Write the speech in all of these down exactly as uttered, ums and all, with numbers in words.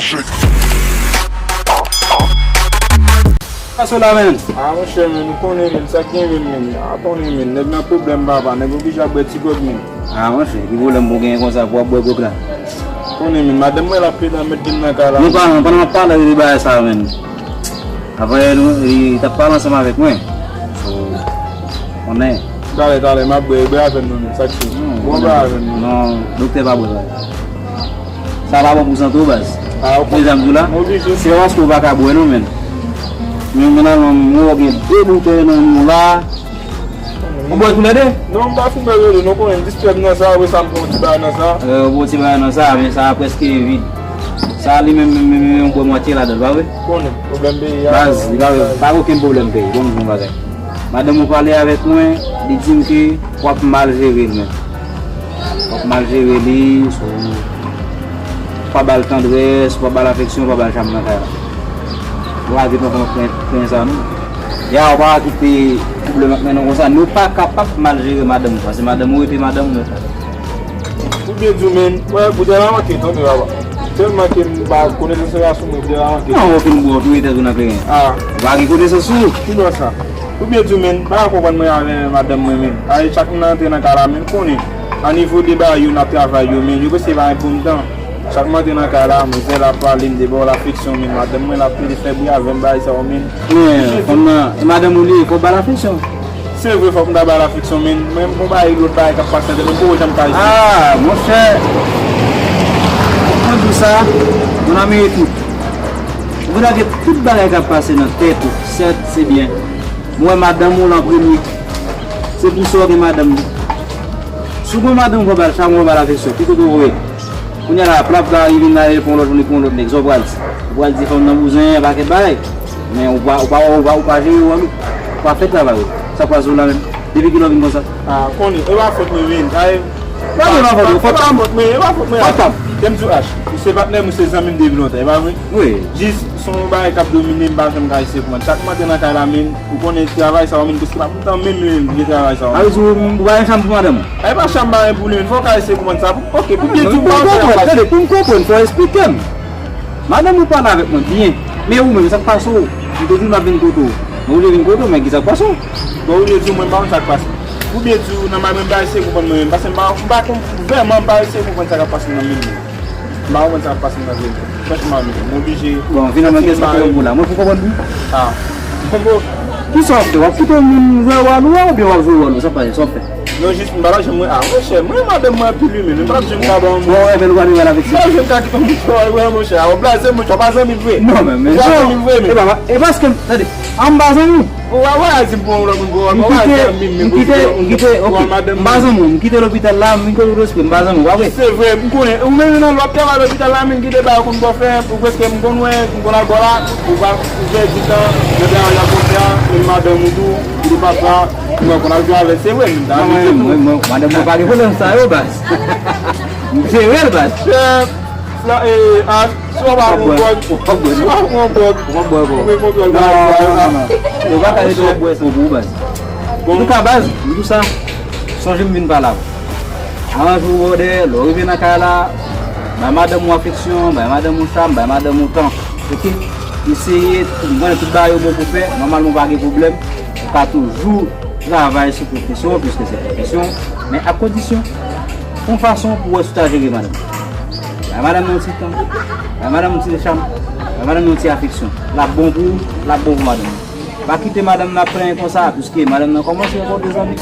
Pase w la, menn. Ah, monchè, menn, ou konnen, menn, sa k gen, menn, menn. Ah, konnen, menn, nèg nan pwoblèm, papa, nèg oblije ap bwè ti gwòg, menn. Ah, monchè, ki pwoblèm pou w genyen konsa pou w ap bwè gwòg la? Konnen, menn, madanm mwen, l ap plede mete m nan kay la. Nou pa, pandan m ap pale de bagay sa, menn. Apre, nou, li t ap pale ansanm avèk mwen. So, konnen. Talè, talè, m ap bwè, bwè avè m non, men, sa k sou. Non, bon, bwè avè m non. Non, doktè pa bwè bagay. Sa pa bon pou sante w, baz. Ah, ok. Ou konprann sa m di w la? M oblije. Se pa paske w pa ka bwè non, menn. Men, men, nan, nan, m wè w gen de boutèy nan men w la. Ou bwè toulède? Non, m pa fin bwè toulède, non, konnen, m distrè m nan sa, apre sa, m pran yon ti bagay nan sa. Euh, ou pran yon ti bagay nan sa, men sa prèske vid. Sa, li menm, menm, menm, menm, ou bwè mwatye ladan l, pa vre? Konnen, pwoblèm peyi a. Baz, li pa, pa gen okenn pwoblèm peyi, bon, m di w yon bagay. Madanm ou pale avèk mwen, li di m ke w ap mal jere l, menn. W ap mal jere li, so, ou pa ba l tandrès, ou pa ba l afeksyon, ou pa ba l cham nan kay la. Ou pa gen tan pran plen, plen sa, non. Ya, ou pa kite pwoblèm ap mennen w konsa. Nou pa kapab mal jere madanm ou, paske madanm ou rete madanm ou, frè. Pou byen di w, menn, mwen, boutèy la manke, tonbe, papa. Tèlman ke m pa konesans la sou mwen, boutèy la manke. Non, ou fin bwè, ou tou etèz ou nan kleren. Ah. Ou pa gen konesans sou ou. Ki bò sa? Pou byen di w, menn, m pa ka konprann mwen avè madanm mwen, menn. Ay, chak moun antre nan kay la, menn, konnen. A nivo de bagay yo, n ap travay yo, menn, yo prèske pa reponn tan. Chak m antre nan kay la, manzè la pale m de ba w lafeksyon, menn. Madanm mwen, l ap plede fè bri avè m, bagay sa yo, menn. Men, fanm nan, e madanm ou li ye, fò w ba l afeksyon. Se vre, fòk m ta ba l afeksyon, menn. Mwen, m gon bagay, lòt bagay k ap pase nan tèt mwen, m poko janm ka esplike. Ah, monchè, mwen di w sa, mon ami, ekout. Ou konn gen tout bagay k ap pase nan tèt ou, sèt, se byen. Mwen, madanm ou lan premye. Se pou sa w gen madanm li. Si w gen madanm ou pa ba l cham, ou pa ba l afeksyon, ki kote w voye? Kounye a la, plap la, li vin la, li pran lòt, li pran lòt nèg, sa w pral di? Ou pral di fanm nan bouzen, yon pakèt bagay. Men ou pa, ou pa, ou pa, ou pa jere wòl ou. Ou pa fè travay ou. Sa k pase w la menm? Depi kilè w vin konsa? Ah, konnen, e pa fòt mwen, men. Ay, non, non, non, fòt, fòt pa m. Fòt mwen, e pa fòt mwen. Fòt pa m. Kèm di w, H, ou se patnè m, ou se zanmi m depi lontan, e pa vre? Wi. Jis, se yon bagay k ap domine m, m pa janm ka eseye konprann. Chak maten nan kay la, men, ou konnen travay sa yo, men, prèske pa tout tan menm, menm, menm, ki travay sa yo. A vle di, ou, ou pa gen cham pou madanm ou? E pa cham pa gen pou li, men, fò w ka eseye konprann sa. Ok, pou byen di w, m pa konprann, tande, pou m konprann, fò w esplike m. Madanm ou pale avèk mwen byen, men ou menm, sa k pase w? M te di w m ap vin kote w. Mwen oblije vin kote w, men ki sa k pase w? Bon, ou vle di w, mwen, m pa konn sa k pase. Pou byen di w, nan madanm mwen, m pa eseye konprann mwen menm, paske m pa, m pa konn, vrèman, m pa eseye konprann sa k ap pase nan menm mwen. M pa konprann sa k ap pase nan vi m. Franchman, men, m oblije. Bon, finalman, kiyès k ap pran pou la? Mwen pou konprann pou? Ah. Bon, bon. Kisa w ap fè? W ap kite yon moun jwe wòl ou a, oubyen w ap jwe wòl ou? Sa pa, sa w ap fè? Non, jis m pa t ap janm wè. Ah, monchè, mwen, madanm mwen anpil wi, men m pa t ap janm ka ba yon moun. Bon, wè, bèl ou pa gen wè l avèk sa. M pa t ap janm ka kite yon moun jwe wòl, wè, monchè. Ah, w blaze, monchè, w pa zanmi m vre. Non, men, men, w pa zanmi m vre, men. E pa, e paske, tande, an m pa zanmi w. Ou pa, ou pa di m pou yon lòt moun, pou yon, ou pa di m, m kite, m kite, ok, m pa zanmi w, m kite lopital la, m vin kote w espre, m pa zanmi w, pa vre? Se vre, m konnen. Ou menm nan lòt travay lopital la, menm kite bagay ou konn bò fè, ou prèske m konn wè, m konn al bò la, ou pa, ou pèdi tan nan travay la konsa, menm madanm ou tou, ou te papa, ou konn al travay, se vre, menm ta. Mwen, mwen, mwen, madanm mwen pa gen pwoblèm sa yo, baz. M jere l, baz. Chèf, la, e, a, si w pa pran gwòg, si w pa pran gwòg, ou gen kontwòl bagay sa yo. Ou pa ka rete w ap bwè san pou ou, baz. Antouka, baz, m di w sa, sonje m vin pale avè w. Aranje w bòdè, lè w rive nan kay la, bay madanm ou afeksyon, bay madanm ou cham, bay madanm ou tan. Ok? Eseye, m konnen tout bagay yo bon pou fè, nòmalman w pa gen pwoblèm, ou ka toujou travay sou pwofesyon w, piske se pwofesyon w, men ak kondisyon. Yon fason pou w wè si w ta jere madanm. Bay madanm nan yon ti tan, bay madanm nan yon ti cham, bay madanm nan yon ti afeksyon. L ap bon pou ou, l ap bon pou madanm nan. Pa kite madanm nan ap plenyen konsa, piske madanm nan kòmanse yon bon de zanmi.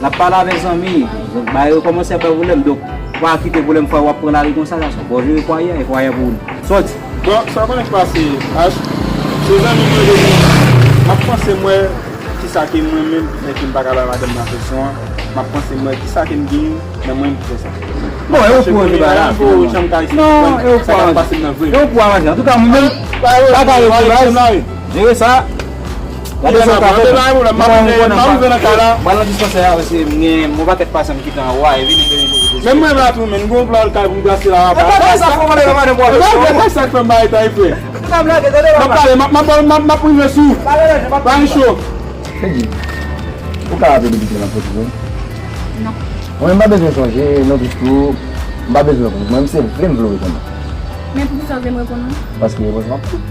L ap pale avèk zanmi, bagay yo kòmanse ap bay pwoblèm. Donk, pa kite pwoblèm fwa w ap pran lari konsa, gason. Fò w jere fwaye a, e fwaye a pou ou li. Sòti. Bon, sa w konnen k pase, H, se zanmi m yo depi, m ap panse m wè kisa ke mwen menm ki fè ke m pa ka bay madanm nan afeksyon an, m ap panse m wè kisa ke m genyen nan mwen m ki fè sa. Bon, e ou pou wè bagay la, finalman. Non, e ou pou wè sa k ap pase m nan vrè. E ou pou wè bagay. Antouka, mwen menm, pa ka rete baz. Jere sa. Gade sa w ka fè. M ap rive nan kay la. Mwen nan dispansè a, paske m gen yon pakèt pasyan m kite anwo a, e vini m vini poze kesyon. Menm mwen la tou, men, m gon plan kay pou m plase la. E pa sa, fò mande nan madanm w. E pa sa k fè m bay tan, frè. M ap pale, m ap, m ap, m ap, m ap rive sou. Pa gen cho. Freddy, ou ka raple depi kilè m ap kote w? Non. Mwen, m pa bezwen sonje, non, plis tou, m pa bezwen konn. Mwen, m se vle m vle w rekonèt. Men poukisa w vle m reponn ou? Paske repons mwen ap pran.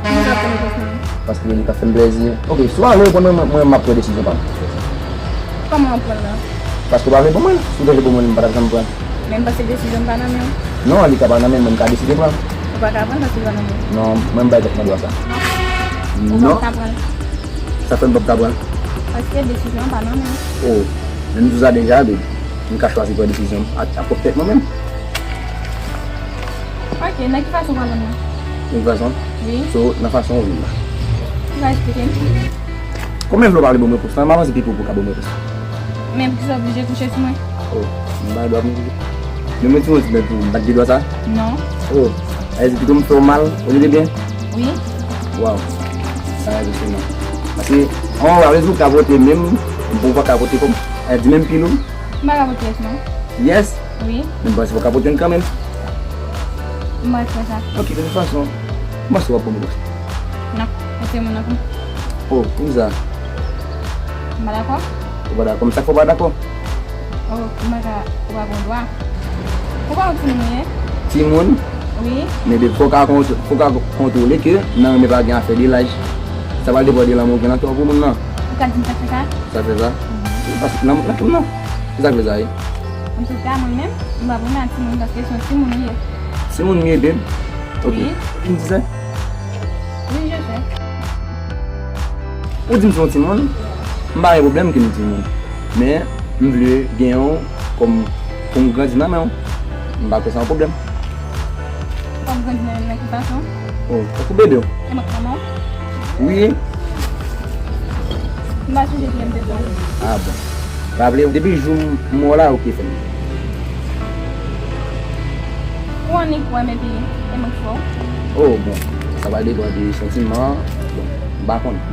Poukisa w ap tann repons mwen? Paske li ka fè m plèzi. Ok, si w pa vle reponn mwen, mwen, mwen m ap pran desizyon pa m. Kòman w ap pran l la? Paske w pa vle reponn mwen. Si w te vle reponn mwen, m pa t ap janm pran l. Men m panse desizyon m pa nan men w. Non, li ka pa nan men m, mwen m ka deside pran l. Ou pa ka pran l paske li pa nan men w. Non, mwen m bay tèt mwen dwa sa. Ou p ap ka pran l. Sa fè m p ap ka pran l? Paske desizyon an pa nan men w. Oh, men m di w sa deja, babe. M ka chwazi pran desizyon m ak, ak pwòp tèt mwen menm. Ok, nan ki fason w pral ban m nan? Nan ki fason? Wi. So, nan fason w vin la. Ou ka eksplike m? Konbyen fwa w pa vle ban m repons lan? M avanse pi pou ou ka ban m repons lan. Men poukisa w oblije kouche sou mwen? Oh, m pa gen dwa pou m kouche. Men mwen ti yon ti nèg pou ou, m pa t gen dwa sa? Non. Oh, sa vle di pito m fè w mal olye de byen? Wi. Waw. Sa vle di sèlman. Paske, an, w a rezon w ka pote menm, m pou w pa ka pote kòm, eh, di menm pil ou? M pa ka pote yès non. Yès? Wi. Men m panse w ka pote youn kanmenm. M pa t fè sa. Ok, de tout fason, m panse w ap pran m pou. Non, pote moun nan pou m. Oh, poukisa? M pa dakò. Ou pa dakò? Men sa k fè w pa dakò? Oh, m pa ka, ou pa gon dwa. Ou pa wè timoun ou ye? Timoun? Wi. Men de fò w ka kont-, fò w ka kontwole ke nan renmen pa gen afè de laj. Sa pral depann de lanmou w gen nan kè w pou moun nan. Ou ka di m sa k fè sa? Sa k fè sa? Mhm. Paske nan, nan kè m nan. Se sa k fè sa, wi. Antouka, mwen menm, m p ap renmen ak timoun paske se yon timoun ou ye. Timoun m ye, babe? Ok. Wi. Ou vin di sa? Wi, je sais. Ou di m se yon timoun, m pa gen pwoblèm ke m timoun. Men, m vle genyen w kòm pou m grandi nan men w. M pa kwè se yon pwoblèm. Kòm grandi nan men m nan ki fason? Oh, tankou bebe w. E mwen k manman w? Wi. M pa sonje kilè m te pran w. Ah bon. Pa vle, depi jou m wè w la, ok, fè m. Ou annik wè m epi e mwen k fè w. Oh, bon. Sa va depann de santiman an. Bon, m pa konnen.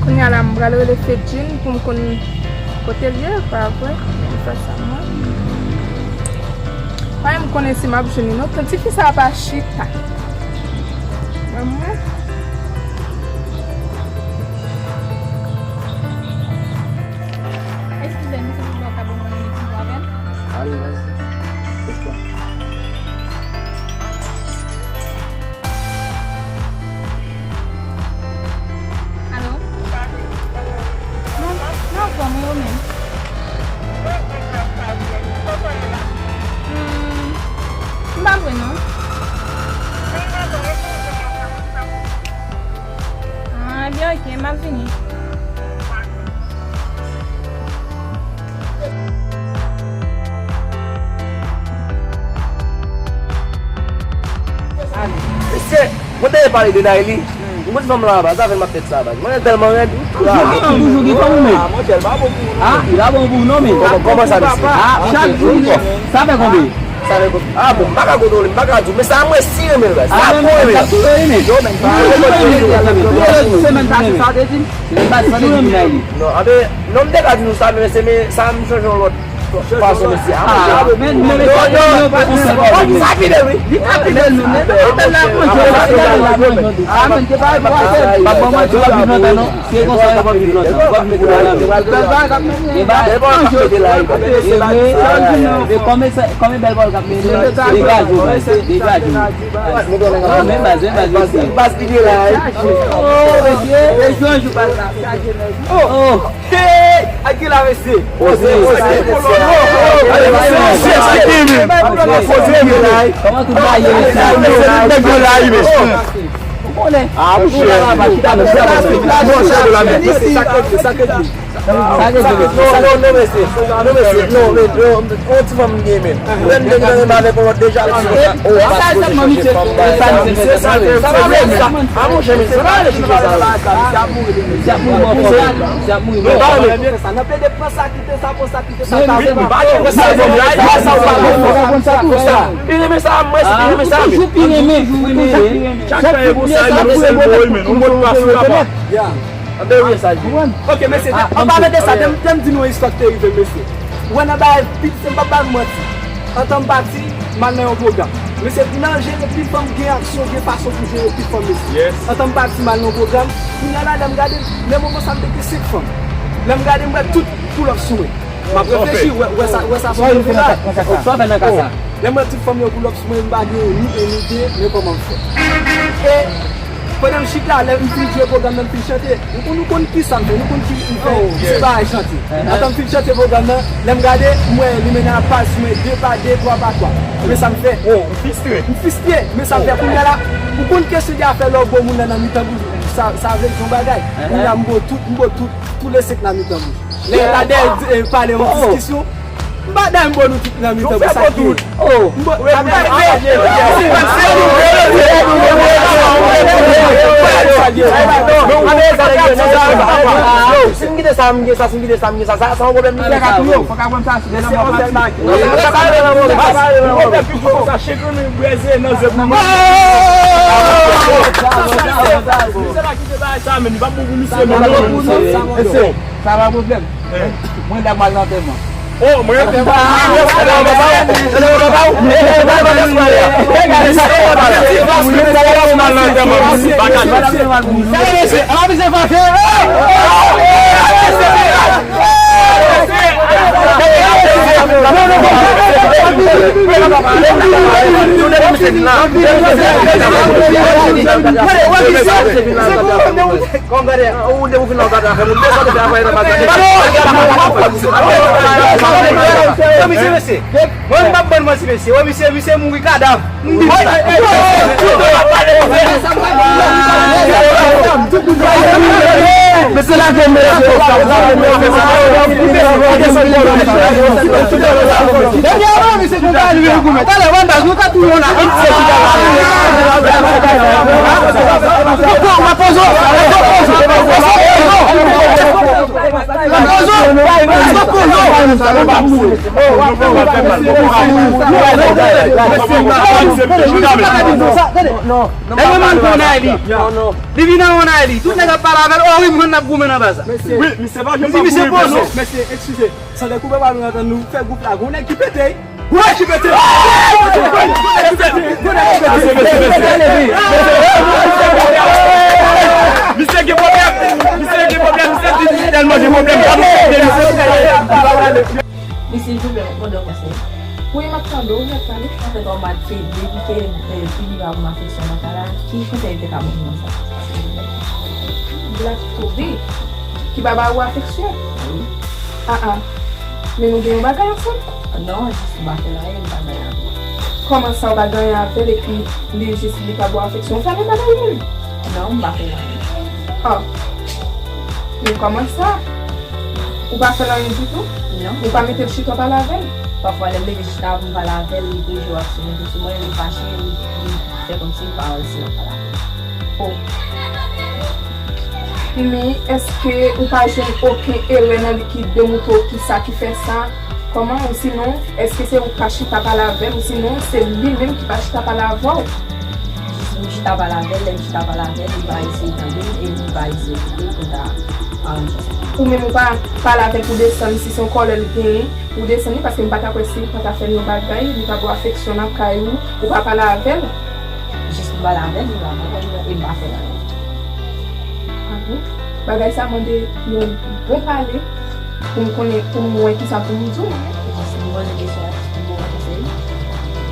Kounye a la, m pral rele Fedjine pou m konn kote l ye, pa vre? M fè sa mwen. Pa menm konnen si m ap jwenn li non. Tan tifi sa pa chita. Ban mwen. Eskize m, si w ka ban mwen minit pou m avè l. Allez, vas-y. Pouche pa. Alo? Non, non, anfòm, wi, ou menm? Hmm, m pa vre, non. Ah, ebyen, ok, m ap vini. Mesye, mwen te pale de Nayli. Ou konn fanm lan baz, avè l m ap fè sa baz. Mwen tèlman rèd. Toujou gen, toujou gen fanm ou menm. Ah, monchè, l pa bon pou ou non. Ah, li pa bon pou ou non, men. Kòman, kòman sa, mesye? Ah, chak jou li sa fè konbe. Sa fè konbe. Ah bon, m pa ka kontwole, m pa ka di w, men sa mwen si renmen l baz. Sa mwen renmen. Sa tou renmen. Yo, men. Toujou renmen. Semèn pase sa w te di m. Li pa santi di Nayli. Non, anben, non, m te ka di nou sa, men se, men sa m chanje yon lòt fason, mesye. Ah, men, men, men, non, non, sa fidèl, wi. Li ka fidèl, non, men, men, men, la, mwen, jodi a, la, mwen, jodi a. Ah, men, te pa, pa, pa, pa, pa, mwen, jodi a, viv lontan, non. Se konsa, yo pa viv lontan. Yo pa viv pou la, men. Bèl bagay k ap mennen. Men, ba, bèl bagay k ap mennen la, wi. E vre, e vre, kòman sa, kòman bèl bagay k ap mennen la? Degaje w, mesye, degaje w. Mwen menm baz, mwen baz, mesye. Baz ki gen la, wi. Oh, mesye. Mesye, yon jou baz la chaje, mesye. Oh. Hey! Ak ki la, mesye? Poze, poze. Poze, mesye. Poze, mesye. Kòman tout bagay ye, mesye? Mesye, nèg yo la, wi, mesye. Ou konnen. Ah, monchè. Monchè, de la mèt. Sa k ret li, sa k ret li. Sa k ret li. Non, non, non, mesye. Non, mesye. Non, men, non, on ti fanm m gen, men. Lè m te gen renmen avèk yon lòt deja, oh, pa sipoze chanje fanm, bagay sa. Se sa, se sa. Ah, monchè, men, se pa ale chanje sa. Misye ap mouri, misye ap mouri, misye ap mouri. Non, pa ale. Nan plede pran sa, kite sa, pran sa, kite sa. Pi renmen sa, mwen, pi renmen sa, men. Toujou pi renmen, toujou renmen. Chak tan e konsa, men, ou se bo, men, ou mòd pa sou la pa. Anben wi, sa di. Ok, mesye, an palan de sa, te m, te m di nou yon istwa ki te rive m, mesye. Ou wè nan bagay, pil, se m p ap ba nou manti. Antan m pati, m al nan yon pwogram. Mesye, nan jere pil fanm, gen aksyon, gen fason pou jere pil fanm, mesye. Antan m pati, m al nan yon pwogram. Kounye a la, lè m gade, nan moman sa, m te gen senk fanm. Lè m gade, m wè tout pull up sou mwen. M ap reflechi, wè, wè sa, wè sa se yon vizaj. Sa w fè nan ka sa? Lè m wè tout fanm yo pull up sou mwen, m pa gen ni en ni de, men kòman m fè? E pandan m chita, lè m fin jwe pwogram nan, m fin chante, nou konn, nou konn ki sa m fè, nou konn ki m fè, se pa chante. Antan m fin chante pwogram nan, lè m gade, m wè limena ap pale sou mwen de pa de, twa pa twa. Men sa m fè? M fistre. M fistre, men sa m fè kounye a la, ou konn kesyon de afè lè w bo moun nan nan mitan bouch, sa, sa vle di yon bagay. Kounye a m bo tout, m bo tout, tou le senk nan mitan bouch. Lè la dèyè pale yon diskisyon, m pa dèyè m bo nou tout nan mitan bouch, sa ki ye. M bo, si m kite sa, m gen sa, si m kite sa, m gen sa, sa, sa yon pwoblèm li ye. Fòk aprann sa. Sa chegrin nou breze nan zèb nou. Misye la kite bagay sa, men li pa bon pou misye, men non. Sa pa pwoblèm. Mwen la m al nan antèman. Oh, mwen. Kòm gade, ou de ou fin la ou gade afè moun, desann fè afè nan magazin. Mesye, mesye, mwen m p ap bann manti, mesye. Wè, misye, misye mouri kadav. Mesye, lage m, mesye. Dènye an, misye, nou ta leve, nou goumen. Talè, wè, baz, nou ta touye yon la. Li vin nan yon Nayli. Tout nèg ap pale avè l. Oh wi, mwen n ap goumen nan baz la. Wi, misye pa janm ap goumen, non. Mesye, eskize. San dèkoupe pa nou antann nou fè gwoup la. Gon nèg ki pete. Gon nèg ki pete. Gon nèg ki pete. Gon nèg ki pete. Misye gen pwoblèm. Misye gen pwoblèm. Misye di tèlman gen pwoblèm. Misye, silvouplè, mwen mande yon konsèy. Wi, m ap tande w, m ap tande. Anfèt, yon mwa de fevriye ki te, eh, pi viv avèk afeksyon nan kay la, ki konsèy ou te ka ban m nan sa? Black Kobe, ki pa ba ou afeksyon? Wi. Ah, ah. Men nou gen yon bagay ansanm? Non, jis m pa fè l anyen, m pa gen anyen avè l. Kòman sa, ou pa gen anyen avè l epi li jis li pa ba ou afeksyon? Ou fè menm bagay menm? Non, m pa fè l anyen. Ah. Men kòman sa? Ou pa fè l anyen ditou? Non. Ou pa mete l chita w pale avè l? Pafwa, lè m leve chita pou m pale avè l, li toujou ap sou mwen, sou mwen, li fache, li, li fè kòmsi li pa ranse nan pale avè l. Oh. Men, èske ou pa jwenn okenn erè nan li ki demoutre w kisa ki fè sa? Kòman? Ou sinon, èske se ou k pa chita pale avè l? Ou sinon, se li menm ki pa chita pale avè w? Jis m chita pale avè l, lè m chita pale avè l, li pa eseye tande m e li pa eseye koute m pou m ta aranje sa. Ou menm ou pa pale avè l pou desann si se yon kòlè l genyen, pou desann li, paske m pa ta kwè si li pa ta fè l yon bagay, li pa ba w afeksyon nan kay ou, ou pa pale avè l. Jis m pale avè l, li pa konprann mwen e m pa fè l anyen. Ah bon? Bagay sa mande yon bon pale. Pou m konnen, pou m wè kisa pou m di w. Jis m poze kesyon an jis pou m ba w konsèy.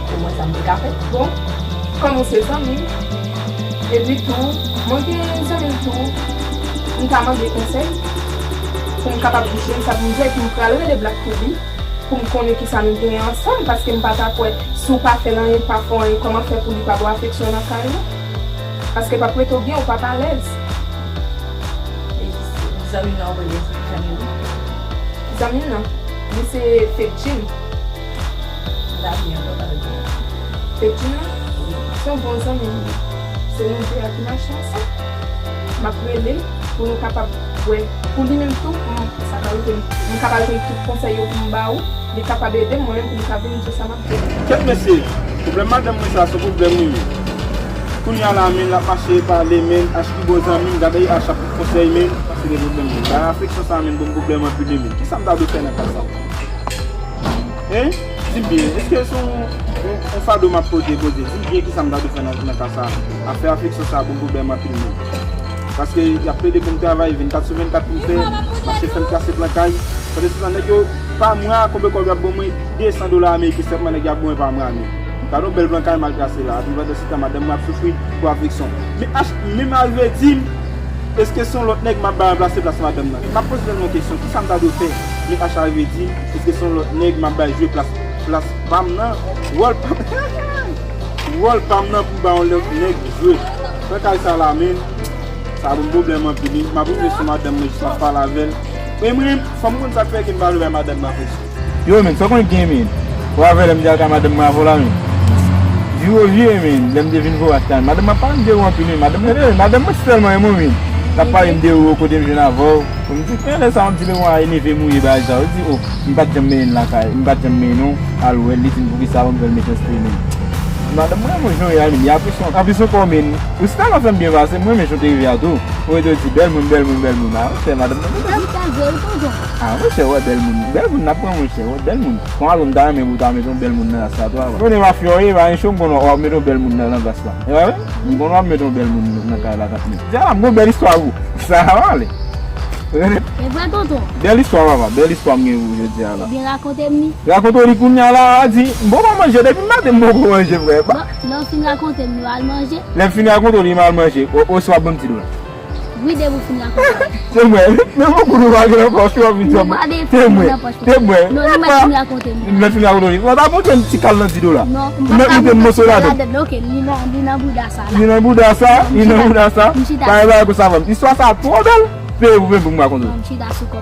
Pou m wè sa m te ka fè. Bon, kòm ou se zanmi m, epi tou, mwen gen zanmi m tou, m ka mande konsèy, pou m kapab jwenn sa pou m di w, epi m pral rele Black Kobe, pou m konnen kisa nou genyen ansanm, paske m pa ta kwè, si w pa fè l anyen, pa fè w anyen, kòman fè pou li pa ba w afeksyon nan kay ou? Paske p ap rete w byen, ou p ap alèz. E zanmi m nan, ou konnen se ki zanmi m? Zanmi m nan, li se Fedjin. M ta byen kontan de. Fedjin nan? Wi. Se yon bon zanmi m. Se nou de a ki mache ansanm. M ap rele l pou nou kapab wè. Pou li menm tou, m, sa ka rive m, m kapab jwenn tout konsèy yo pou m ba ou. Li kapab ede m, mwen menm, pou m ka vin di w sa m ap di w. Kèt mesye, pwoblèm madanm mwen sa, se pwoblèm li ye. Kounye a la, men l ap mache pale, men H ki bon zanmi m, gade H ap konsèy men, se de pwoblèm men. Bagay afeksyon sa, men bon pwoblèm anpil men. Kisa m ta dwe fè nan ka sa? Hein? Di m byen, èske se yon, yon, yon fado m ap pote poze? Di m byen kisa m ta dwe fè nan, nan ka sa? Afè afeksyon sa, bon pwoblèm anpil men. Paske y ap plede pou m travay vennkat sou vennkat pou m fè, mache fè m trase plan kay. Pandan se tan, nèg yo, pa mwa, konbyen kòb y ap ban mwen? De san dola ameriken sèlman nèg yo ap ban mwen pa mwa, men. Gade yon bèl plan kay m al trase la. Epi pandan se tan, madanm mwen ap soufri pou afliksyon. Men H menm arive di m, èske se yon lòt nèg m ap bay ranplase plas madanm nan? M ap poze tèt mwen kesyon, kisa m ta dwe fè? Men H arive di m, èske se yon lòt nèg m ap bay jwe plas, plas pa m nan? Wòl pa m, wòl pa m nan pou m bay yon lòt nèg jwe. Pran kay sa la, men. Sa ap yon pwoblèm anpil, wi. M ap rive sou madanm mwen jis m ap pale avè l. Men mwen, fò m konn sa k fè ke m pa vle bay madanm mwen presyon. Yo, men, sa w konn gen, men. Ou avè lè m di al kay madanm mwen avè w la, men. Vire w vire, men. Lè m te vin voye w ak kay madanm mwen, pa m de ou anpil, men. Madanm mwen, madanm mwen sèlman renmen w, men. L ap pale m de ou, kote m jwenn avè w. Pou m di, men lè sa, m di, le mwen a eneve mouye bagay sa. Ou di, o, m pa t janm mennen l lakay, m pa t janm mennen w, al wè l, li di m poukisa, ban m fè l mechanste, men. Madanm mwen, mwen, jan w ye a, men, li apresye w. Anplis ankò, men, ou sèlman fè m byen pase, mwen, men, jan w te rive a tou. Ou rete w di, bèl moun, bèl moun, bèl moun. A, monchè, madanm mwen, bèl moun. A, monchè, wè, bèl moun. Bèl moun, n ap pran, monchè, wè, bèl moun. Kon alò, m ta renmen pou w ta mete yon bèl moun nan sa, tou, a, wè. Konnen mafya w ye, pa gen cho, m konnen w ap mete yon bèl moun nan, nan plas la. E pa vre? M konnen w ap mete yon bèl moun nan kay la, kat mil. Di a la, m gon bèl istwa pou ou. Sa va ale. E vre, tonton. Bèl istwa, papa. Bèl istwa m gen pou ou jodi a la. Ebyen, rakonte m li. Rakonte w li kounye a la, a di, m poko manje, depi maten m poko manje, frè. Bon, lè w fin rakonte m li, w al manje. Lè m fin rakonte w li, m al manje. O, oswa ban m ti dola. Wi, depi w fin rakonte m. Se mwen. Men poko nou pa gen nan pòch, w ap vin di m. Te mwen. Te mwen. Non, li mèt fin rakonte m li. Li mèt fin rakonte w li. Mwen ta montre m ti kal nan di dola. Non, m pa ka montre m ti kal ladann. Ok, li nan, li nan bouda sa la. Li nan bouda sa, li nan bouda sa. M chita. Pa gen bagay konsa, fanm. Istwa sa twò bèl. Peye pou, peye pou m rakonte w.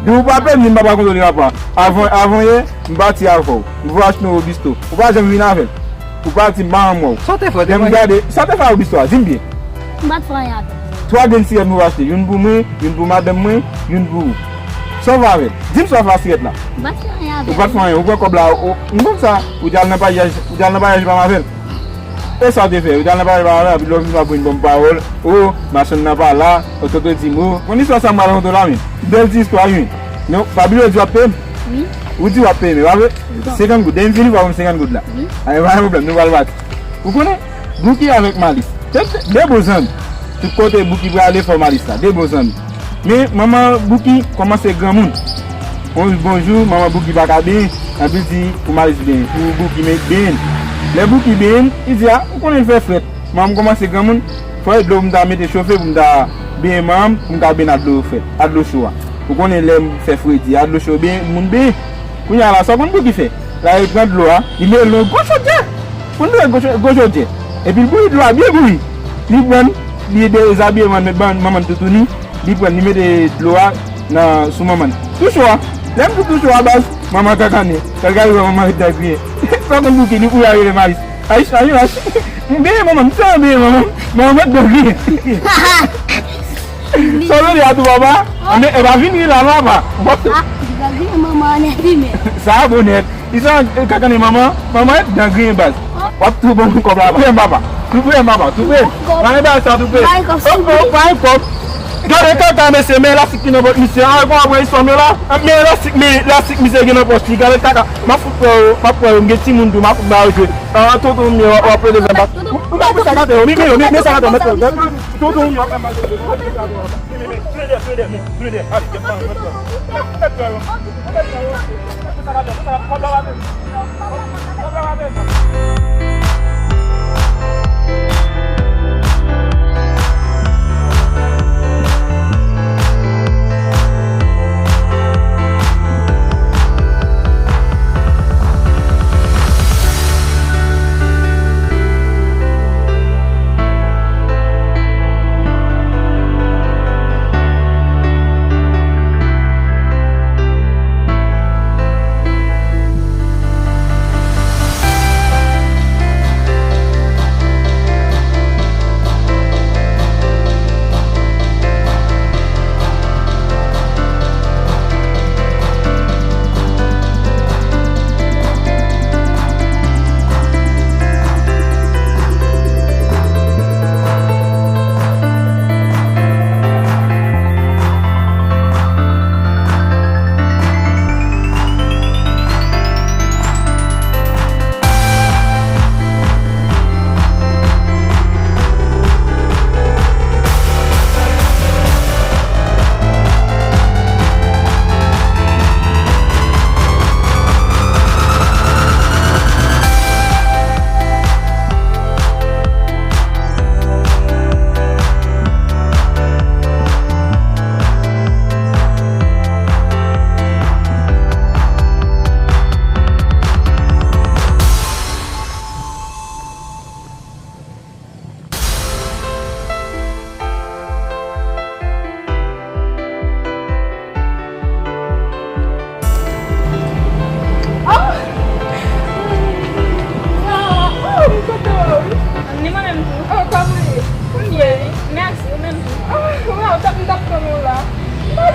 Di w pa peye m, m p ap rakonte w li apa. Avan, avan yè, m pati avè w. M voye achte yon Robusto. Ou pa janm vin avè l. Ou pati, m pa renmen w. Sa w te fè, te mwen. Lè m gade, sa w te fè a Robusto a, di m byen. M pa t fè anyen avè l. Twa grenn sirèt m voye achte, youn pou mwen, youn pou madanm mwen, youn pou ou. Sa w fè avè l? Di m sa w fè a sirèt la. M pa t fè anyen avè l. Ou pa t fè anyen, ou pran kòb la, ou, m konn sa, ou te al nan paryaj, ou te al nan paryaj pa m avè l. E sa w te fè? Ou t al nan pale pale la, epi lè w vin w ap vin ban m pawòl. O, machann nan pa la, o, tonton di m, o. Konn istwa sa m pral rakonte w la, men. Bèl ti istwa, wi. Non, pa bliye w di w ap peye m. Wi. Ou di w ap peye m, e pa vre? Wi. Senkant goud. Depi m fini, w a ban m senkant goud la. Wi. A, e pa gen pwoblèm, nou pral pati. Ou konnen, Bouki avèk Malis. De, de, de bon zanmi. Tout kote Bouki prale, fò Malis la. De bon zanmi. Men manman Bouki kòmanse granmoun. Yon bon jou, manman Bouki pa ka benyen, anpi l di pou Malis benyen, pou Bouki met benyen. Lè Bouki benyen, li di, a, ou konnen l fè frèt. Manman m kòmanse granmoun, fò e dlo pou m ta mete chofe, pou m ta benyen manman m, pou m ka benyen a dlo frèt, a dlo cho a. Ou konnen lè m fè fredi, a dlo cho benyen, moun benyen. Kounye a la, sa w konn Bouki fè? La, li pran dlo a, li mete l nan gwo chodyè. Konn dlo gwo cho-, gwo chodyè. Epi l bouyi dlo a byen bouyi. Li pran l, li dezabiye manman, met ban-, manman l toutouni. Li pran l, li mete dlo a nan, sou manman l. Tou cho a. Lè m di tou cho a, baz, manman kankannen. Kal gade manman ret dan griyen. Sa w konn Bouki, li kouri al rele Malis. Ayich, ayich, ayich. M benyen manman, m sèlman benyen manman. Manman ret dan griyen. Sa w vle di a tou, papa? Anben, e pa vin ri la non, papa. Ah, li pral vin manman an nèt wi, men. Sa a bon nèt. Li sa, e, kankannen manman, manman ret dan griyen baz. W ap tou ban m kòb la, tou prè m, papa. Tou prè m, papa, tou prè m. Kòb. Pa gen bagay sa, tou prè m. Bay kòb, oh, oh, bay kòb. Gade kaka, mesye, men elastik ki nan pòch misye. A, kon apre istwa m yo la. Men elastik, men elastik misye gen nan pòch li. Gade kaka. M ap fout pran yo, m ap pran yo, m gen timoun tou, m ap fout ba yo jwe. A, tonton m yo, w ap plede fè m bat. Ou pa pou sa k atè yo, men, men yo, men, men sa k atè yo, mèt yo. Tonton m yo ap fè m bat. Men, men, men, tou le de, tou le de, men, tou le de. Ale, mèt pran yo, mèt pran yo. Mèt pran yo.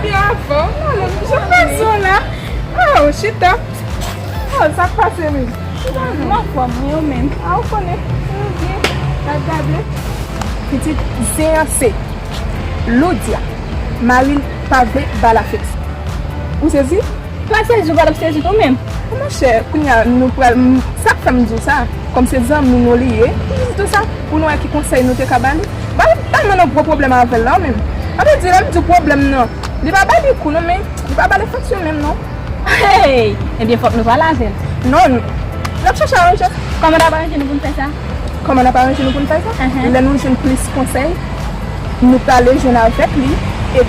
Pi avan, non, non, jan fason la. Oh, chita. Oh, sa k pase menm? M anfòm, wi, ou menm? Ah, ou konnen. Ou byen. Gad, gad, wi. Pitit zen an se Loudya. Mari l pa vle ba l afeksyon. Ou sezi? Pa sezi, ou pa t ap sezi tou menm. Monchè, kounye a, nou pral, m, sa k fè m di w sa, kòm se zanmi nou li ye, m di w sa, pou nou wè ki konsèy nou te ka ba li. Ba li tèlman nan gwo pwoblèm avè l la, menm. Sa vle di, lè m di w pwoblèm nan, li pa ba li kou, non, men li pa ba l afeksyon menm, non. Hey! Ebyen, fòk nou pale avè l. Non, n ap chèche aranje. Kòman n ap aranje nou pou n fè sa? Kòman n ap aranje nou pou n fè sa? Lè nou jwenn plis konsèy, nou prale jwenn avèk li, e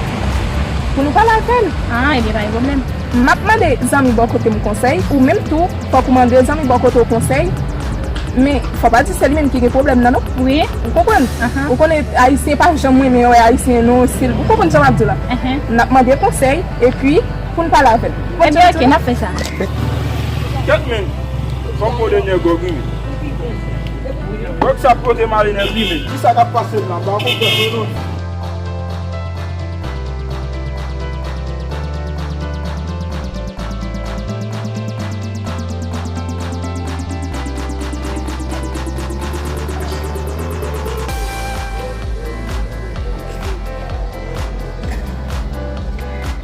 pou nou pale avè l. Ah, ebyen, pa gen pwoblèm. M ap mande zanmi bò kote m konsèy, ou menm tou, fòk ou mande zanmi bò kote w konsèy. Men, fò pa di se li menm ki gen pwoblèm nan, non. Wi. Ou konprann? Ou konnen, Ayisyen pa janm renmen wè Ayisyen, non, se, ou konprann sa m ap di w la. N ap mande konsèy, epi, pou n pale avè l. Ebyen, oke, n ap fè sa. Kèt, men, fòk mwen dènyè gòg, wi. Gòg sa pote mare nèg li, men. Kisa k ap pase m la? M pa konprann, non, non.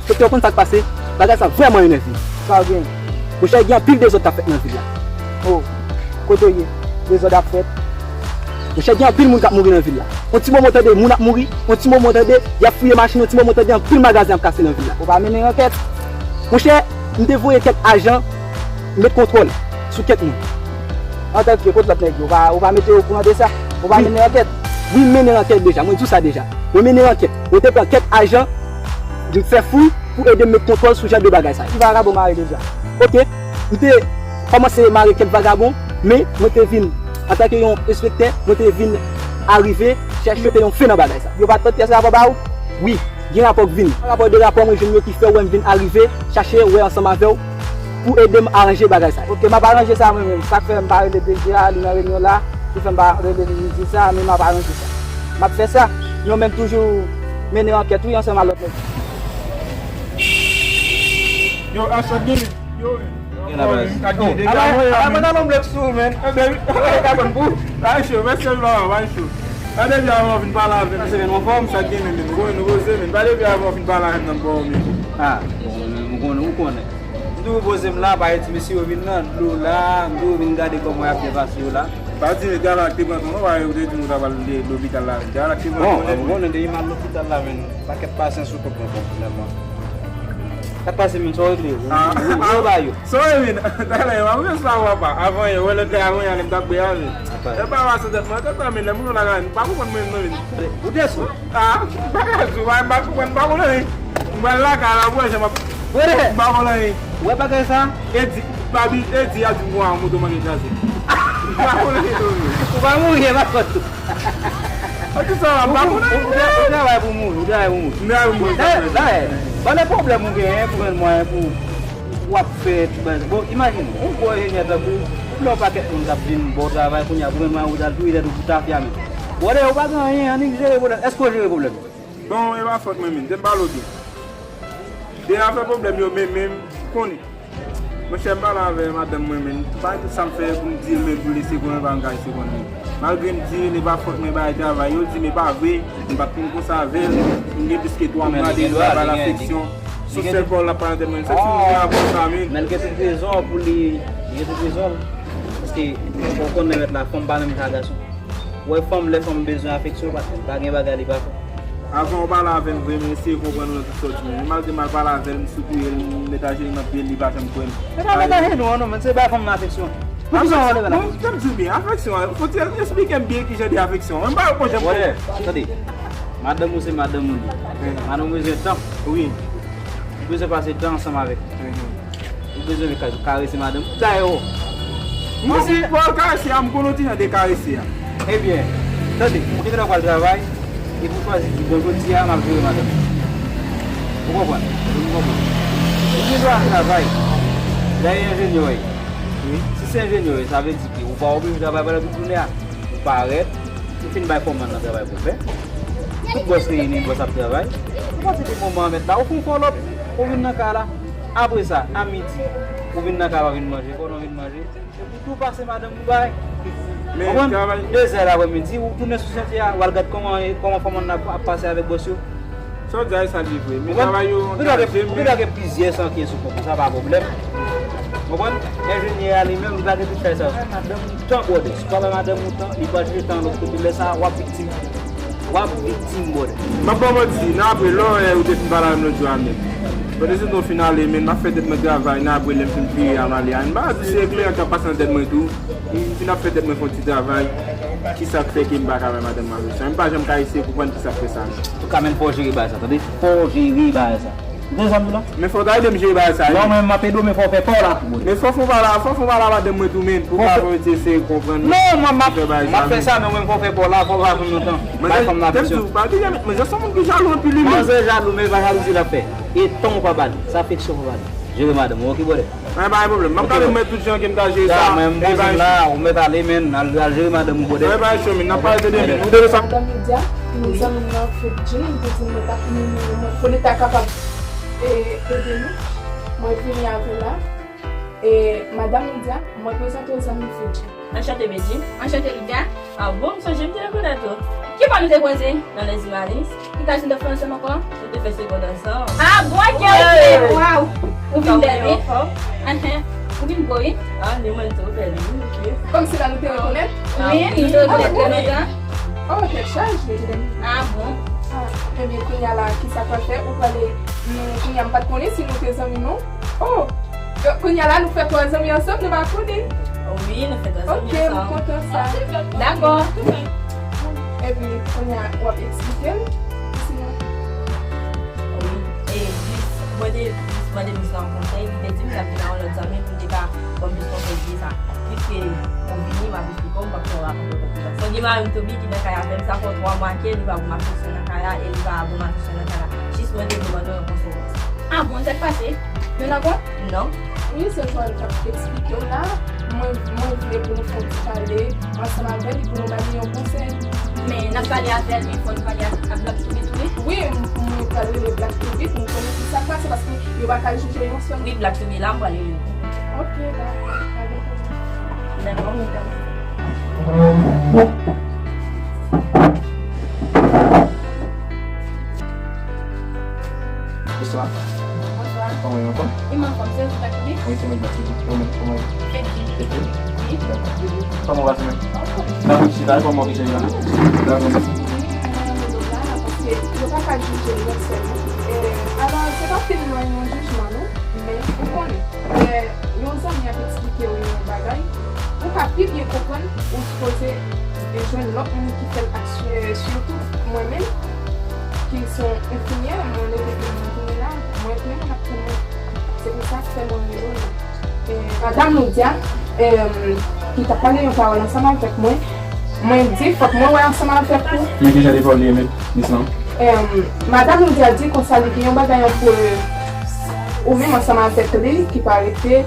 Enspektè, w konn sa k pase? Bagay sa vrèman enève m. Sa w gen? Monchè, gen anpil dezòd k ap fèt nan vil la. Oh, kote w ye? Dezòd ap fèt? Monchè, gen anpil moun k ap mouri nan vil la. On ti moman w tande moun ap mouri, on ti moman w tande y ap fouye machin, on ti moman w tande anpil magazen ap kase nan vil la. Ou pa mennen ankèt? Monchè, m te voye kèk ajan met kontwòl sou kèk moun. Antanke kot lòt nèg yo, ou pa, ou pa mete yo okouran de sa? Ou pa mennen ankèt? Wi, m mennen ankèt deja, mwen di w sa deja. Mwen mennen ankèt. Mwen te pran kèk ajan, m fè fouy pou ede m met kontwòl sou jan de bagay sa yo. Ki vagabon mare deja? Oke, m te kòmanse mare kèk vagabon, men mwen te vin, antanke yon enspektè, mwen te vin arive chèche mete yon fen nan bagay sa. Yo pa t pot pyès rapò ba ou? Wi, gen rapò k vin. Rapò de rapò mwen jwenn yo ki fè w wè m vin arive chache wè ansanm avè w pou ede m aranje bagay sa yo. Oke, m ap aranje sa mwen menm. Sa k fè m pa rele D G a, li nan reyinyon la, ki fè m pa rele li, li di sa, men m ap aranje sa. M ap fè sa. Nou menm toujou mennen ankèt, wi, ansanm ak lòt nèg. Yo, Asad, gen yo. Gen la baz. Oh, ala, ala, mwen nan lòm lèk sou, men. Eh, ben, wi. Ka konn pou. Pa cho, mèsi, non, pa cho. Pa depi avan w fin pale avè m. Sa se men anfòm, sa gen men, men. Ou konnen nou poze, men. Pa depi avan w fin pale avè m nan bò, men. Ah, bon, men, ou konnen, ou konnen. M toujou poze m la, pa gen ti mesye yo vin nan dlo la, m toujou vin gade kòman y ap byen pase yo la. Pa di, men, gala ak te pran tou, non, pa ou te di nou ta pral de lopital la, men. Gala ak te pran tou, nèt, men. Bon, ou konnen, depi m al lopital la, men, pakèt pasyans ou konprann, finalman. Sa k pase menm, sa w regle? Ou, ou, ou ba yo? Sorry, men. Talè, w ap resevwa w apa. Avan yè, wè lòt lè avan yè, lè m t ap bwè a, men. Apa. E pa pase tèt mwen, tèt mwen, men, lè moun yo la, men, pa konprann mwen, non, men. Ou te sou? Ah, bagay sou, m pa, m pa konprann, men. M pral lakay la, pou wè jan m ap, m pa konn anyen. Ou wè bagay sa? Edi, Babi, Edi a di m, "Wa, moto manke kraze." M pa konn anyen, non, men. Ou pa mouri, e pa fòt ou. Ou, ou, ou, ou travay pou mouri, ou travay pou mouri. M travay pou mouri. Dayè, dayè, ban de pwoblèm ou genyen pou jwenn mwayen pou w ap fè ti bagay. Bon, imajine, yon gwo enjenyè tankou w, lè yon pakèt moun k ap vin ba w travay, kounye a, pou jwenn mwayen pou w al touye tèt ou pou tafya menm. Bon, dayè, ou pa gen anyen, annik jere pwoblèm. Èske w jere pwoblèm? Bon, e pa fòt mwen menm, te m pale w byen. De afè pwoblèm yo, men, men, konnen. Monchè, m pale avè madanm mwen, men m pa gen sa m fè pou m di l, men pou l lese konnen, pa m ka lese konnen. Malgre m di l, e pa fòt mwen bay travay yo, l di m e pa vre, m pa t konn konsa avè l, m gen plis ke twa mwa depi m pa ba l afeksyon, sou sèl pa w l ap pale nan tèt mwen. Sa ki moun gen aprann sa, men. Men l gen tout rezon pou li, li gen tout rezon l. Paske, ou konnen mèt la, fanm pa menm jan ak gason. Ou wè fanm, lè fanm bezwen afeksyon, pa, pa gen bagay li pa fè. Avan w pale avè m vre, men eseye konprann ou nan tout sa w di m. Malgre m al pale avè l, m soutouye l, m met ajenou nan pye l, li pa janm kwè m. Se pa met ajenou an non, men se bay fanm nan afeksyon. Poukisa w anlè la? Bon, jan m di w byen, afeksyon an, fò w esplike m byen ki jan de afeksyon. Mwen m pa konn jan m... Brother, tande. Madanm ou se madanm ou li. Madanm ou bezwen tan. Wi. Ou bezwen pase tan ansanm avèk li. Ou bezwen ka-, karese madanm ou. Dayè, m di, bon, karese a, m konn yon ti jan de karese a. Ebyen, tande, ou te gentan pral travay, epi ou chwazi di, "Bon, jodi a, m ap jere madanm." Ou konprann? Ou konprann? Ou gen dwa travay. Dayè, enjenyè w ye. Wi. Si se enjenyè w ye, sa vle di ke ou pa oblije travay pandan tout jounen an. Ou parèt, ou fin bay fòman nan travay pou l fè. Tout bòs reyini, bòs ap travay. Apati de moman an mèt la, ou fè yon fòlòp, ou vin nan kay la. Apre sa, a midi, ou vin nan kay la, ou vin manje, pandan w vin manje. Epi tou pase madanm ou bay. Men travay. Dezè lapremidi, ou tounen sou chantye a, ou al gad kòman, kòman fanm nan ap, ap pase avèk bòs yo. Sa w di a, e sa li vre. Men travay yo angaje, men. Ou gen plizyè chantye sou kont ou, sa pa pwoblèm. Konprann? Enjenyè a li menm, li pa gen tout chay sa yo. Madanm ou tan, brother. Si w pa bay madanm ou tan, li pral jete tan lòt kote. Lè sa a, w ap viktim. W ap viktim, brother. M ap ba w manti, nan apre lè w te fin pale avè m lòt jou a menm. Pandan se tan w fin ale, men m ap fè tèt mwen travay, nan apre lè m fin vire a m ale a. M pa di se klè k ap pase nan tèt mwen tou. M fin ap fè tèt mwen fè yon ti travay. Kisa k fè ke m pa ka bay madanm mwen sa? M pa janm ka eseye konprann kisa k fè sa, non. Antouka, men fò w jere bagay sa, tande? Fò w jere bagay sa. Ou tande sa m di w la? Men fò w ta ede m jere bagay sa, wi. Non, men m ap ede w, men fò w fè pa w la tou, brother. Men fò w fè pa w la, fò w fè pa w la madanm mwen tou, men pou w ka eseye konprann. Non, m ap, m ap fè sa, men mwen fò w fè pa w la, fò w pa pran lontan. Bay fanm la presyon. Mwen se yon moun ki jalou anpil, wi. Manzè jalou, men e pa jalouzi l ap fè. E tan w pa ba li, se afeksyon w pa ba li. Jere madanm ou, ok, brother? Mwen pa gen pwoblèm. M ap gade ou mèt tout jan ke m ta jere sa. Mwen, m poze m la, ou mèt ale, men, al, al jere madanm ou, brother. Mwen pa cho, men, n ap pale de demen. Ou de sa. Madanm Lydia, nou zanmi m nan Fedjin, li te di m mwen ta, nou, nou, nou, konnen ta kapab, e, ede nou. Mwen vini avè l la. E, madanm Lydia, mwen prezante w zanmi Fedjin. Anchante, Bedjine. Anchante, Lydia. Ah bon, m sonje m te rekonèt ou. Ki bò nou te koze? Nan Lèzimalis. Nou ta jwenn dòf ansanm ankò? Nou te fè segond ansanm. Ah bon, ok, ok. Waw. Ou vin bèl, wi. Anhen. Ou vin gwo, wi. Ah, ni mwen tou, bèl, wi, ok. Kòmsi la nou te rekonèt? Wi, nou te rekonèt trè lontan. Oh, tèt chaje. Ah bon? Ah, ebyen, kounye a la, kisa k pral fè? Ou prale, nou, kounye a m pa t konnen si nou te zanmi, non. Oh, kounye a la, nou fè twa zanmi ansanm, nou pa konnen. Wi, nou fè twa zanmi ansanm. Ok, m kontan sa. Dakò. Epi, kounye a, w ap eksplike l. Sinon. Wi, e, jis, mwen te jis mande misye yon konsèy, li te di m l ap vin ak yon lòt zanmi pou l te ka ban m plis konsèy sou sa. Piske mwen vini, m ap eksplike w, m p ap fè w rakonte w tout sa. Mwen gen mari m tou ki nan kay avè m, sa fè twa mwa ke li pa ban m afeksyon nan kay la, e li pa ban m afeksyon nan kay la. Jis mwen te vle mande w yon konsèy. Ah bon, sa k pase? Nou nan kont? Non. Wi, se Joël k ap eksplike w la. Mwen, mwen vle pou nou fè yon ti pale ansanm avè li, pou nou ba li yon konsèy. Men, n ap pale avè l, men fò nou pale ak, ak Black Toby tou, wi. Wi, m, mwen pral rele Black Toby pou m konnen ki sa k pase, paske yo pa ka jije yon sèl. Wi, Black Toby la, m pral rele l. Ok, dakò. Pa gen pwoblèm. Dakò, mwen pral. Bonswa. Bonswa. Kòman w ye, anfòm? Wi, m anfòm. Se ou ki Black Toby? Wi, se mwen Black Toby. Ou menm, kòman w ye? Fedjine. Fedjine? Wi. Dakò. Kòman w pase menm? Anfòm. Dakò, chita, kòman w ye la? Dakò, mèsi. Mwen renmen nou la, paske yo pa ka jije lòt sèl, non. E, alò, se pa ke m nan yon jijman, non, men ou konnen, lè yon zanmi ap eksplike w yon bagay, ou ka pi byen konprann, ou sipoze jwenn lòt moun ki fè l ak, e, sitou mwen menm, ki se yon enfimyè, mwen leve pou mwen tounen la, mwen tounen mwen ap tann mwen. Se pou sa k fè mwen rele w la. E, madanm Lydia, e, ki t ap pale yon pawòl ansanm avèk mwen, mwen di, fòk mwen wè ansanm avèk ou. Men ki jan de pawòl li ye menm, Miss lan? E, madanm Lydia di konsa li gen yon bagay ant ou menm ansanm avèk li ki pa rete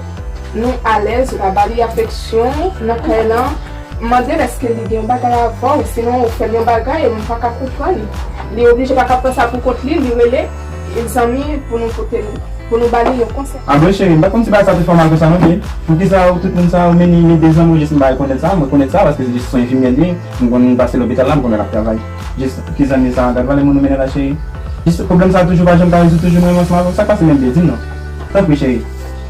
nou alèz, ou pa ba li afeksyon nan kay lan. M mande l èske li gen yon bagay avè w, sinon ou fè l yon bagay, m pa ka konprann. Li oblije pa ka pran sa pou kont li, li rele zanmi pou nou pote l, pou nou ba li yon konsèy. Ah bon, cheri, m pa t konn si bagay sa te fòmal konsa non, men poukisa ou tout moun sa, ou mennen de zanmi w, jis m pa rekonèt sa, m rekonèt sa, paske se jis yon enfimyè li ye, m konn pase lopital la, m konnen l ap travay. Jis ki zanmi sa, gad valè moun ou mennen la, cheri. Jis pwoblèm sa toujou pa janm ka rezoud, toujou m renmen ansanm avè w, sa k pase menm, Bedjine, non? Tanpri, cheri.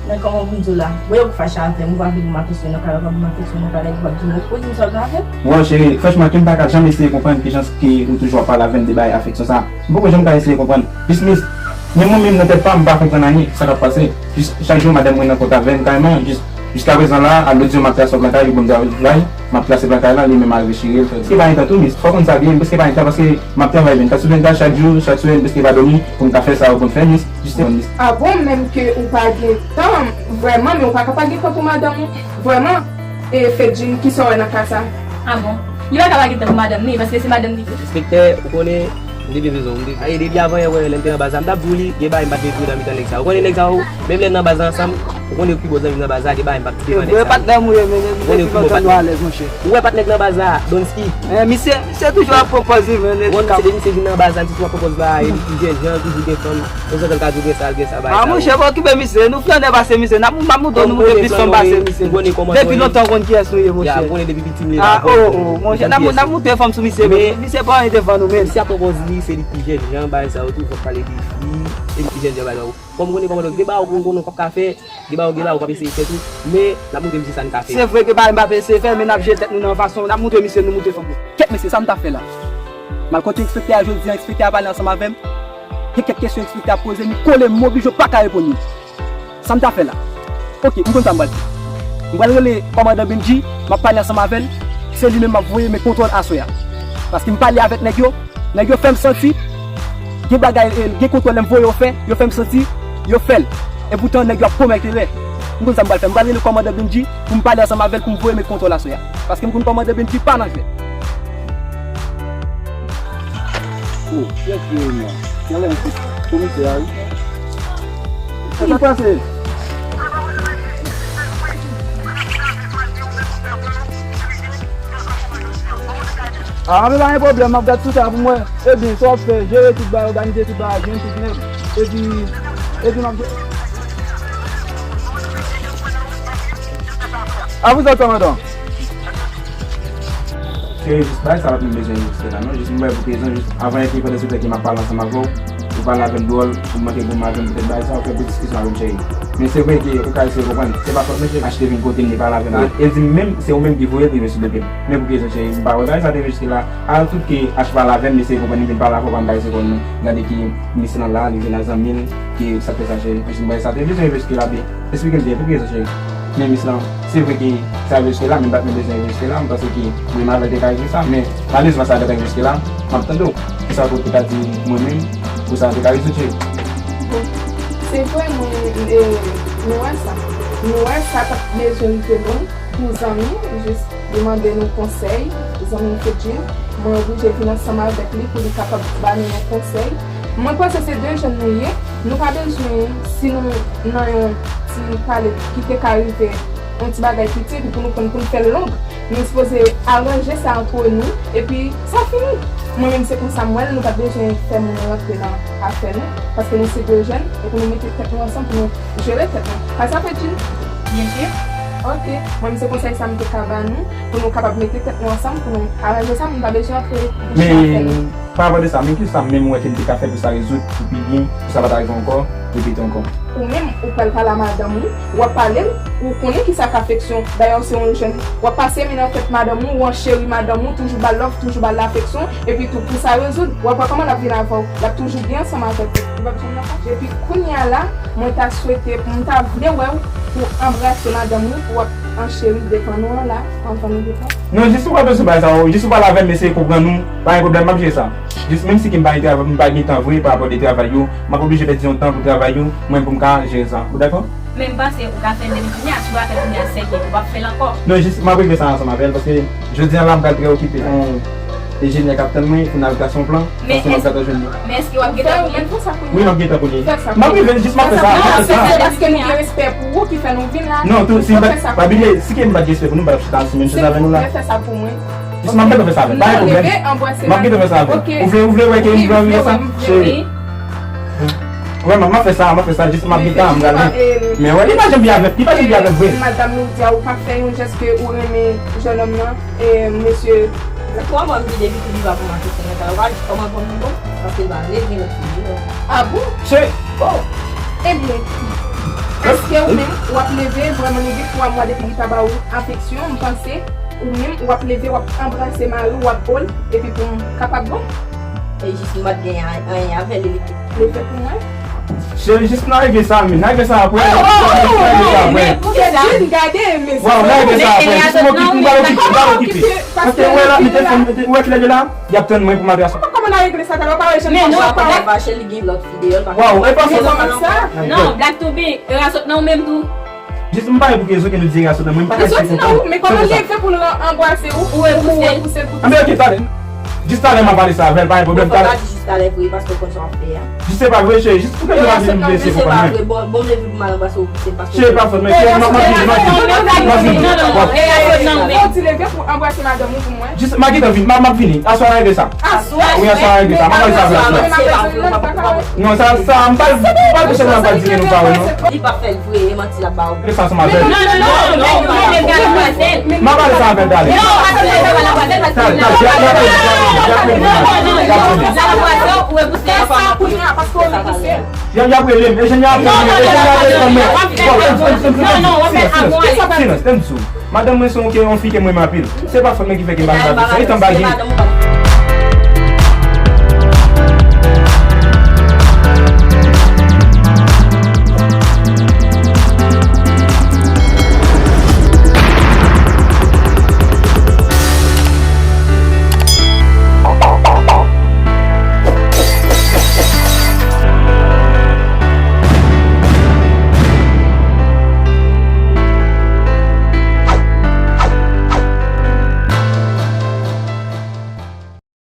Men kòman pou m di w la? Mwen, ou fache avè m, ou pa vle pou m afeksyon nan kay la, ou pa pou m afeksyon nan kay la, ou pa di m, ou di m sa w vle avè m? Wow, cheri, franchman, ke m pa ka janm eseye konprann kijan ke ou toujou ap pale avè m de bagay afeksyon sa. M poko janm ka eseye konprann. Jis, Miss, menm mwen menm nan tèt pa m, m pa konprann anyen sa k ap pase. Jis, chak jou, madanm mwen nan kont avè m, kareman, jis, jiskaprezan la, a lòt jou, m ap trase blan kay, yo ban m travay, m ap trase blan kay la, li menm al rechire l, fè l. Prèske pa gen tan tou, Miss. Fò w konn sa byen, m prèske pa gen tan, paske m ap travay vennkat sou vennkat, chak jou, chak semèn, m prèske pa dòmi, pou m ka fè sa yo pou m fè, Miss. Jis te konn, Miss. Ah bon, menm ke ou pa gen tan, vrèman, men ou pa ka pa gen tan pou madanm ou, vrèman? E Fedjine, kisa w wè nan ka sa? Ah bon? Li pa ka pa gen tan pou madanm li, paske se madanm li. Enspektè, ou konnen, m te byen bezwen w, m te, e depi avan yè, w wè, lè m te nan baz la, m t ap di w li, gen bagay m pa t vle tou nan mitan nèg sa yo. Ou konnen nèg sa yo, menm lè n nan baz la ansanm, Ou konnen yo pi bon zanmi m nan baz la, gen bagay m p ap defann nèg sa yo. Patnè m ou ye, men. Ou konnen yo pi bon patnè m. Ou wè patnè k nan baz la, Donsky? Eh, misye, misye toujou ap pran pòz li, men. Ou konnen se de misye vin nan baz la, misye toujou ap pran pòz bagay, li pi jènjan, toujou gen fanm. Yon sèl ka di w gen sa, l gen sa, bagay sa yo. Ah, monchè, pa okipe misye, nou flannè pase misye, n ap, m ap montre nou, nou gen plis fanm pase misye. Depi lontan, ou konn kiyès nou ye, monchè. Ya, m konnen depi piti m leve avè w. Ah, oh, oh, monchè, n ap, n ap montre fanm sou misye, men misye pa anyen devan nou, men. Misye ap pran pòz li, se li pi jènjan, bagay sa yo tou, fòk pale de fi, se li pi jènjan, bagay sa yo. Kòm ou konnen kòmandan, gen bagay ou konnen w p ap ka fè, gen bagay ou gen la ou p ap eseye fè tou, men n ap montre misye sa n ka fè. Se vre ke bagay m p ap eseye fè, men n ap jere tèt nou nan yon fason, n ap montre misye nou montre fanm yo. Kèt mesye, sa m t ap fè la? M al kote enspektè a jodi a, enspektè a pale ansanm avè m. Gen kèk kesyon enspektè a poze m, li kole m, m oblije, m pa ka reponn li. Sa m t ap fè la? Oke, m konn sa m pral fè. M pral rele kòmandan Bendji, m ap pale ansanm avè l, se li menm m ap voye met kontwòl aswè a. Paske m pale avèk nèg yo, nèg yo fè m santi gen bagay, eh, gen kontwòl lè m voye yo fè, yo fè m santi yo fè l. Epoutan, nèg yo ap komèt erè. M konn sa m pral fè. M pral rele kòmandan Bendji pou m pale ansanm avè l pou m voye met kontwòl aswè a. Paske m konn kòmandan Bendji pa nan jwèt. Oh, kiyès ki reyinyon an? Genlè se komisè a, wi. Sa k ap pase? Ah, men pa gen pwoblèm, m ap gad tout sa pou mwen. Ebyen, sa w ap fè, jere tout bagay, òganize tout bagay, jwenn tout nèg. Epi, epi m ap. A vous autres, kòmandan. Cheri, jis bagay sa pa t menm bezwen egziste la non. Jis m wè pou prezan, jis avan enki pandan se tan ke m ap pale ansanm avè w, ou pale avè m dwòl, ou manke goumen avè m poutèt bagay sa, ou fè gwo diskisyon avè m, cheri. Men se vre ke ou ka eseye konprann, se pa fòt mwen, cheri. Achte vin kote m, li pale avè m. E di m menm, se ou menm ki voye l rive sou do pye m. Men pou prezan, cheri, m pa wè bagay sa te rive jiske la. Al tout ke H pale avè m, li eseye konprann, li vin pale avè w, pa m ka eseye konprann non. Gade ki mis lan la, li vin ak zanmi l, ki sa k fè sa, cheri. Jis m wè sa te bezwen rive jiske la, byen. Esplike m byen, pou ki rezon, cheri? Men mis lan, se vre ke sa rive jiske la, men m pa t menm bezwen rive jiske la, m panse ke mwen menm avè l te ka regle sa, men malerezman sa te rive jiske la, m ap tande w. Kisa w te ka di mwen menm pou sa te ka rezoud, cheri? Bon, se vre, mwen, e, nou wè sa. Nou wè sa pa t bezwen rive bon pou zanmi, jis li mande nou konsèy, zanmi m te di l, mwen oblije vin ansanm avèk li pou li kapab ba nou yon konsèy. Mwen panse se de jèn nou ye, nou pa bezwen, si nou nan yon ti pale ki te ka rive, yon ti bagay piti, epi pou nou pran, pou nou fè l long, nou sipoze aranje sa antre nou, epi sa fini. Mwen menm se konsa m wè l, nou pa bezwen fè moun rantre nan afè nou, paske nou se de jèn, e pou nou mete tèt nou ansanm, pou nou jere tèt nou. Pa sa vre di? Byen si. Ok. Mwen, se konsèy sa m te ka ba nou, pou nou kapab mete tèt nou ansanm, pou nou aranje sa, moun pa bezwen antre nan afè nou. Men, pa rapò de sa, men kisa menm ou wè ke m te ka fè pou sa rezoud, pou pi byen, pou sa pa ta rive ankò, repete ankò? Ou menm, ou pral pale a madanm ou, w ap pale l, ou konnen kisa k afeksyon. Dayè, w se yon jèn, w ap pase men nan tèt madanm ou, w an cheri madanm ou, toujou ba l love, toujou ba l afeksyon, epi tou, pou sa rezoud, w ap wè kòman l ap vin avè w. L ap toujou byen ansanm avèk ou. Li p ap janm nan pa. Epi kounye a la, mwen ta swete, mwen ta vle wè w pou anbrase madanm ou, pou w ap an cheri devan nou an la, anvan nou devan. Non, jis ou pa bezwen bay sa, jis ou pale avè m, eseye konprann ou, pa gen pwoblèm, m ap jere sa. Jis menm si ke m pa gen travay, m pa gen tan vre pa rapò de travay yo, m ap oblije pèdi yon tan pou travay yo, mwen pou m ka jere sa. Ou dakò? Men m panse ou ka fè l depi kounye a, si w pa fè l kounye a, sèke ou p ap fè l ankò. Non, jis m ap regle sa ansanm avè l, paske jodi a la, m pral trè okipe. Yon enjenyè k ap tann mwen pou n al trase yon plan, paske m ap gata jwenn li. Men èske w ap gentan kounye a? Wi, m ap gentan kounye a. M ap rive, jis m ap fè sa, m ap fè sa. Non, se paske nou gen respè pou ou ki fè nou vin la. Non, tou, si m pa t, pa bliye, si ke m pa t gen respè pou nou, m pa t ap chita ansanm menm chita avè nou la. Fè sa pou mwen. Jis m ap gentan fè sa avè l, pa gen pwoblèm. M ap gentan fè sa avè l. Ou vle, ou vle wè ke m vle anvi konsa? Cheri. Vrèman, m ap fè sa, m ap fè sa, jis m ap gen tan, m prale. Men wè, li pa janm byen avèk, li pa janm byen avèk vre. Madanm Lydia, ou pa fè yon jès ke ou renmen jènòm nan, e, mesye. Kòman m vide epi tou li pa pou m aksepte nan sa, ou pa jis kòman konn li bon, paske l pa vle gen lòt fi deyò. A bon? Cheri, oh. Ebyen, èske ou menm, w ap leve, vrèman, nou gen twa mwa depi li pa ba ou afeksyon, m panse, ou menm, w ap leve, w ap anbrase mari w, w ap bo l, epi pou m kapab bon? E jis m pa t gen an-, anyen avè l, li te. Leve pou mwen. Cheri, jis n a regle sa, men n a regle sa apre. N a regle sa apre. Gade, mesye. Waw, n a regle sa apre. Jis m okipe, m pral okipe, m pral okipe. Paske wè la, li te fè, ou wè kilè l ye la? Y ap tann mwen pou m al trase. Kòman n a regle sa talè? Ou pa wè jan m pa wè. Waw, e pa fòt. Non, Black to be, e razòt nan ou menm tou. Jis m pare pou ke zo ke nou di e razòt nan mwen, m pa ka esplike ankò. Men kòman l leve pou l anbrase ou, ou repouse l pou tou. Anben, ok, talè. Jis talè m ap pale sa avè l, pa gen pwoblèm. Fò w pa di jis talè vre, paske w konn sa w ap fè a. Jis se pa vre, cheri. Jis pou kèk jou pa vin blese kò mwen. Bon, bon, m vle vin mal anbrase w, se paske. Cheri, pa fòt mwen. Cheri, m ap vini, m ap vini. M ap vini. Ou ti leve pou anbrase madanm ou pou mwen? Jis, m a gentan vin, m ap, m ap vini. Aswè a regle sa. Aswè? Wi, aswè a regle sa. M ap pale sa avè l aswè. Non, sa, sa, m pa, m pa kouche nan pa di nou pa wè non. Li pa fè l vre, e manti l ap ba w. Ke sa sou madanm. Non, non, non, non, non, non, non, non, non, non. M a pale sa avè l talè. Non, pa pale sa avè l, pa pale sa avè l. Talè, talè, y ap, y ap rele m, y ap rele m, y ap rele m. Y ap, y ap rele m. Eugenia ap rele m, Eugenia ap rele m. Bon, tann, tann, tann, tann, tann. Silans, tann, tann, tann. Madanm mwen se yon, yon fi ke mwen renmen anpil. Se pa fòt mwen ki fè ke m pa gen bagay. Se tan bagay.